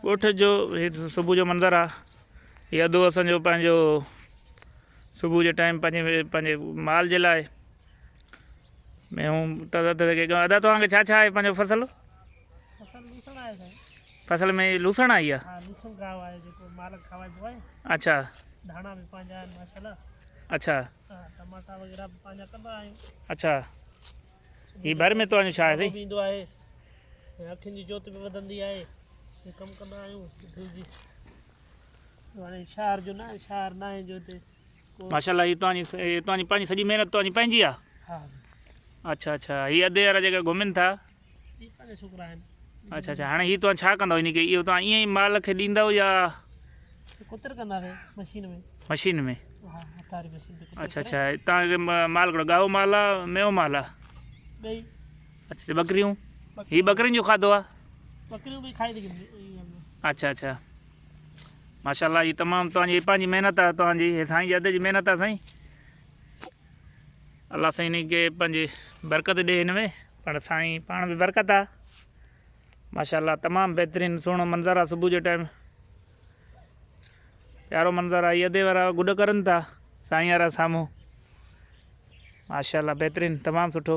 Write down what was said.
ڳوٺ جو هي صبح جو منظر آ هي ادو اسان جو پنهنجو صبح جو ٽائيم پنهنجي پنهنجي مال جي لاء ميون تازا تازا ڪي ادا توهان کي ڇا ڇا آهي پنهنجو فصل؟ فصل لوسڻ آهي سائين. فصل ۾ لوسڻ آئي آ؟ ها لوسڻ گاهه آهي جيڪو مال کي کارائبو آهي. اڇا. ڌاڻا به پنهنجا آهن ماشاءالله. اڇا. ها ٽماٽا وغيره به پنهنجا ڪندا آهيون. اڇا. هي ڀر ۾ توهان جو ڇا آهي سائين؟ به ايندو آهي ۽ اکين جي جوت به وڌندي آهي. هي ڪم ڪندا آهيون جي. هاڻي شهر جو نه شهر ناهي جو هتي. ماشاءالله هي توهان جي توهان جي پنهنجي سڄي محنت توهان جي پنهنجي آ؟ ها. اڇا اڇا هي ادي وارا جيڪا گهمن ٿا. هي پنهنجا ڇوڪرا آهن. اڇا اڇا هاڻي هي توهان ڇا ڪندؤ ان کي اهو توهان ائين ئي مال کي ڏيندؤ يا ڪتر ڪنداسين مشين ۾. مشين ۾. ها هٿ واري مشين تي ڪتر. اڇا اڇا توهان کي مال ڪهڙو ڳائو مال آ ميو مال آ؟ ٻئي. اڇا اڇا ٻڪريون هي ٻڪرين جو کاڌو آ؟ ٻڪريون به کائي سگهن. اڇا اڇا ماشاءالله هي تمام توهان جي پنهنجي محنت آ توهان جي هي سائين جي ادي جي محنت آ سائين الله سائين هن کي پنهنجي برڪت ڏي هن ۾ پر سائين پاڻ به برڪت آ ماشاءالله تمام بهترين سهڻو منظر آ صبح جو ٽائيم پيارو منظر آ هي ادي وارا گڏ ڪرن ٿا سائين وارا سامهون ماشاءالله بهترين تمام سٺو.